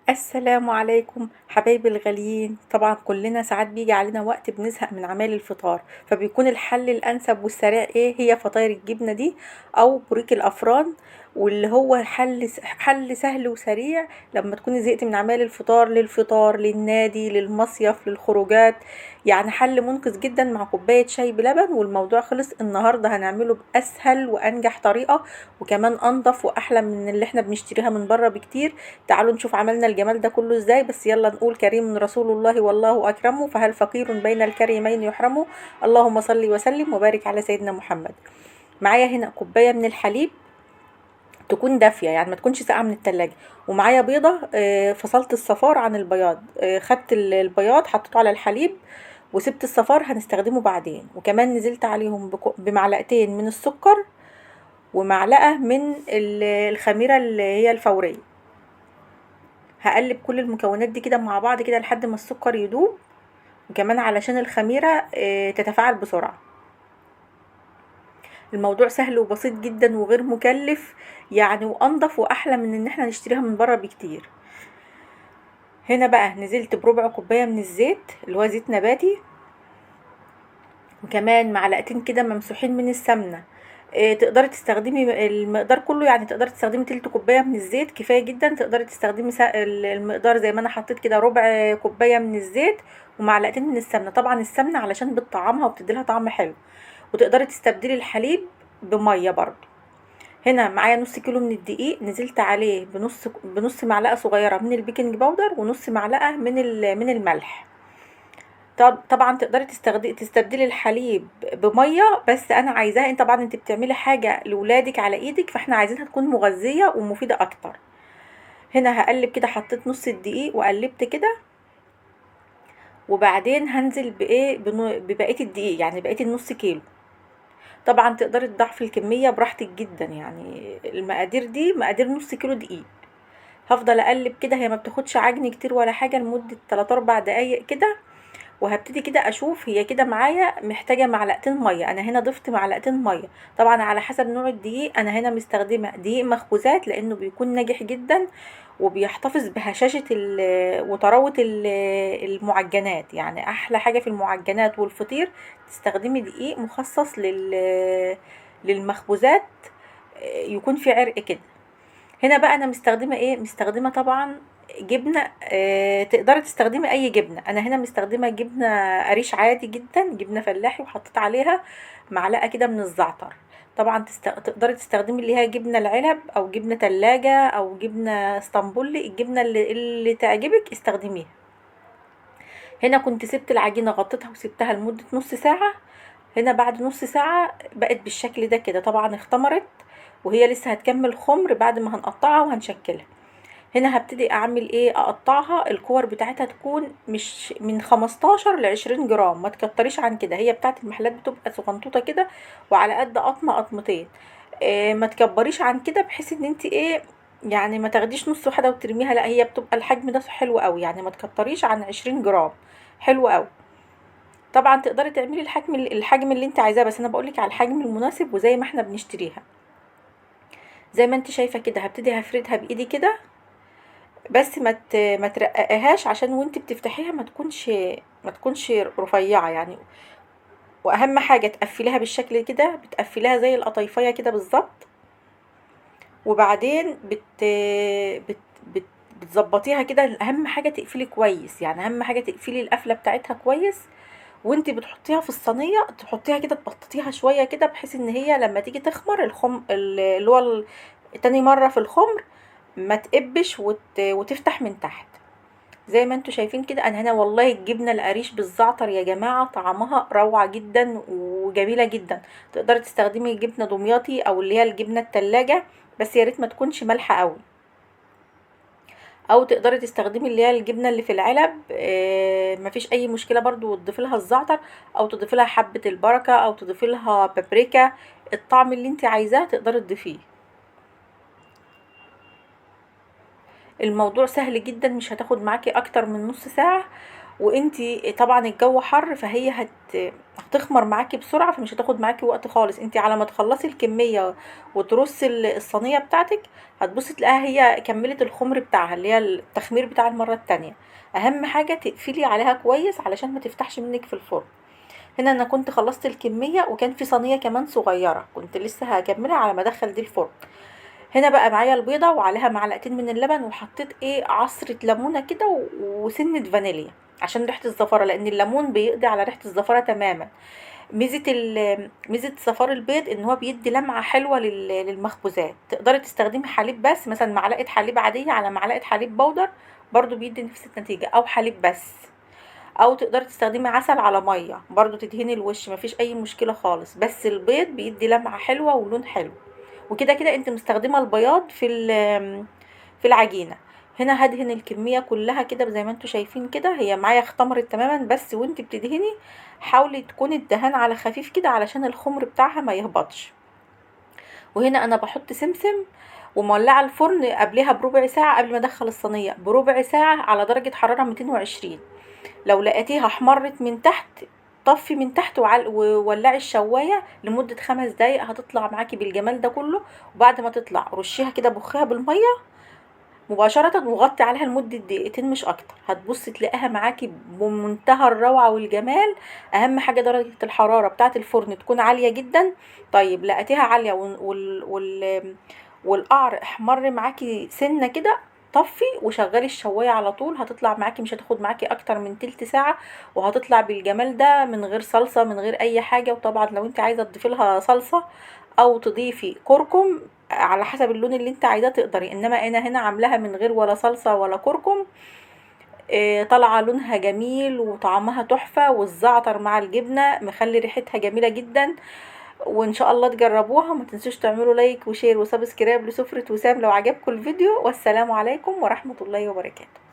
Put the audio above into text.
السلام عليكم حبايبي الغاليين. طبعا كلنا ساعات بيجي علينا وقت بنزهق من عمال الفطار، فبيكون الحل الانسب والسريع ايه؟ هي فطاير الجبنة دي او بريك الافران، واللي هو حل سهل وسريع لما تكوني زهقتي من عمال الفطار، للفطار، للنادي، للمصيف، للخروجات. يعني حل منقذ جدا مع كوباية شاي بلبن والموضوع خلص. النهارده هنعمله باسهل وانجح طريقه، وكمان انضف واحلى من اللي احنا بنشتريها من بره بكتير. تعالوا نشوف عملنا الجمال ده كله ازاي. بس يلا نقول كريم رسول الله والله اكرمه، فهل فقير بين الكريمين يحرمه؟ اللهم صل وسلم وبارك على سيدنا محمد. معايا هنا كوباية من الحليب تكون دافيه، يعني ما تكونش ساقعه من التلاجة، ومعايا بيضة، فصلت الصفار عن البياض، خدت البياض حطيته على الحليب وسبت الصفار هنستخدمه بعدين. وكمان نزلت عليهم بمعلقتين من السكر ومعلقة من الخميره اللي هي الفورية. هقلب كل المكونات دي كده مع بعض كده لحد ما السكر يدوب، وكمان علشان الخميره تتفاعل بسرعة. الموضوع سهل وبسيط جدا وغير مكلف يعني، وانضف واحلى من ان احنا نشتريها من بره بكتير. هنا بقى نزلت بربع كوباية من الزيت اللي هو زيت نباتي، وكمان معلقتين كده ممسوحين من السمنة. تقدري تستخدمي المقدار كله، يعني تقدري تستخدمي تلت كوباية من الزيت كفاية جدا. تقدري تستخدمي المقدار زي ما انا حطيت كده، ربع كوباية من الزيت ومعلقتين من السمنة. طبعا السمنة علشان بتطعمها وبتدي لها طعم حلو. وتقدري تستبدلي الحليب بميه برضو. هنا معايا نص كيلو من الدقيق، نزلت عليه بنص معلقه صغيرة من ال baking powder ونص معلقه من الملح. طبعا تقدري تستبدلي الحليب بميه، بس انا عايزاها، انت طبعا انت بتعملي حاجة لولادك على ايدك، فاحنا عايزينها تكون مغذيه ومفيدة اكتر. هنا هقلب كده، حطيت نص الدقيق وقلبت كده، وبعدين هنزل بايه؟ ببقية الدقيق، يعني بقية النص كيلو. طبعا تقدري تضاعفي الكمية براحتك جدا، يعني المقادير دي مقادير نص كيلو دقيق. هفضل اقلب كده، هي ما بتاخدش عجن كتير ولا حاجة، لمدة 3-4 دقايق كده. وهبتدي كده اشوف هي كده معايا محتاجه معلقتين مية. انا هنا ضفت معلقتين مية، طبعا على حسب نوع الدقيق. انا هنا مستخدمة دقيق مخبوزات لانه بيكون ناجح جدا وبيحتفظ بهشاشه وطراوه المعجنات. يعني احلى حاجة في المعجنات والفطير تستخدمي دقيق مخصص للمخبوزات، يكون في عرق كده. هنا بقى انا مستخدمة ايه؟ مستخدمة طبعا جبنه، تقدري تستخدمي اي جبنه. انا هنا مستخدمة جبنه قريش عادي جدا، جبنه فلاحي، وحطيت عليها معلقه كده من الزعتر. طبعا تقدري تستخدمي اللي هي جبنه العلب او جبنه تلاجة او جبنه اسطنبولي، الجبنة اللي تعجبك استخدميها. هنا كنت سبت العجينة، غطيتها وسبتها لمدة نص ساعة. هنا بعد نص ساعة بقت بالشكل ده كده، طبعا اختمرت وهي لسه هتكمل خمر بعد ما هنقطعها وهنشكلها. هنا هبتدي اعمل ايه؟ اقطعها، الكور بتاعتها تكون مش من 15 ل 20 جرام، ما تكتريش عن كده. هي بتاعت المحلات بتبقى صغنطوطه كده وعلى قد قطمه قطمتين، ما تكبريش عن كده بحيث ان انت ايه يعني ما تاخديش نص واحدة وترميها، لا هي بتبقى الحجم ده حلو قوي، يعني ما تكتريش عن 20 جرام، حلو قوي. طبعا تقدري تعملي الحجم اللي انت عايزاه، بس انا بقولك على الحجم المناسب وزي ما احنا بنشتريها. زي ما انت شايفه كده هبتدي هفردها بايدي كده، بس ما ترققيهاش عشان وانت بتفتحيها ما تكونش رفيعة يعني. واهم حاجة تقفليها بالشكل كده، بتقفليها زي القطيفيه كده بالظبط، وبعدين بتظبطيها كده. اهم حاجة تقفلي كويس، يعني اهم حاجة تقفلي القفله بتاعتها كويس. وانت بتحطيها في الصينية تحطيها كده، تبططيها شوية كده بحيث ان هي لما تيجي تخمر اللي هو تاني مرة في الخمر ما تقبش وتفتح من تحت. زي ما انتوا شايفين كده. انا هنا والله الجبنة القريش بالزعتر يا جماعة طعمها روعه جدا وجميلة جدا. تقدري تستخدمي جبنه دمياطي او اللي هي الجبنة التلاجة، بس يا ريت ما تكونش مالحة قوي، او تقدري تستخدمي اللي هي الجبنة اللي في العلب، مفيش اي مشكلة برضو، وتضيفي لها الزعتر او تضيفي لها حبه البركة او تضيفي لها بابريكا، الطعم اللي انت عايزاه تقدري تضيفيه. الموضوع سهل جدا، مش هتاخد معاكي اكتر من نص ساعة، وانتي طبعا الجو حر فهي هتخمر معاكي بسرعة، فمش هتاخد معاكي وقت خالص. انتي على ما تخلصي الكمية وترصي الصينية بتاعتك هتبصي تلاقيها هي كملت الخمر بتاعها اللي هي التخمير بتاع المرة التانية. اهم حاجة تقفلي عليها كويس علشان ما تفتحش منك في الفرن. هنا انا كنت خلصت الكمية، وكان في صينية كمان صغيرة كنت لسه هكملها على ما ادخل دي الفرن. هنا بقى معايا البيضة وعليها معلقتين من اللبن، وحطيت عصره ليمونه كده وسنة فانيليا عشان ريحه الزفاره، لان الليمون بيقضي على ريحه الزفاره تماما. ميزة صفار البيض ان هو بيدي لمعة حلوة للمخبوزات. تقدري تستخدمي حليب بس، مثلا معلقه حليب عادية على معلقه حليب بودر برضو بيدي نفس النتيجة، او حليب بس، او تقدري تستخدمي عسل على مية برضو تدهني الوش، مفيش اي مشكلة خالص. بس البيض بيدي لمعة حلوة ولون حلو، وكده كده انت مستخدمة البياض في العجينة. هنا هدهن الكمية كلها كده زي ما انتوا شايفين كده، هي معايا اختمرت تماما. بس وانت بتدهني حاولي تكون الدهان على خفيف كده علشان الخمر بتاعها ما يهبطش. وهنا انا بحط سمسم، ومولعه الفرن قبلها بربع ساعة قبل ما ادخل الصينية بربع ساعة على درجه حرارة 220. لو لقيتيها احمرت من تحت طفي من تحت وولعي الشوايه لمدة 5 دقايق، هتطلع معاكي بالجمال ده كله. وبعد ما تطلع رشيها كده بخها بالمية مباشرة وغطي عليها لمدة دقيقتين مش اكتر، هتبصي تلاقيها معاكي بمنتهى الروعة والجمال. اهم حاجة درجه الحرارة بتاعه الفرن تكون عالية جدا. طيب لقيتيها عالية والقعر احمر معاكي سنة كده، طفي وشغلي الشوايه على طول، هتطلع معاكي مش هتاخد معاكي اكتر من تلت ساعة، وهتطلع بالجمال ده من غير صلصه من غير اي حاجة. وطبعا لو انت عايزه تضيفي لها صلصه او تضيفي كركم على حسب اللون اللي انت عايزاه تقدري، انما انا هنا عاملاها من غير ولا صلصه ولا كركم. طالعه لونها جميل وطعمها تحفة، والزعتر مع الجبنة مخلي ريحتها جميلة جدا. وان شاء الله تجربوها، وما تنسوش تعملوا like و share و subscribe لسفرة وسام لو عجبكم الفيديو. والسلام عليكم ورحمة الله وبركاته.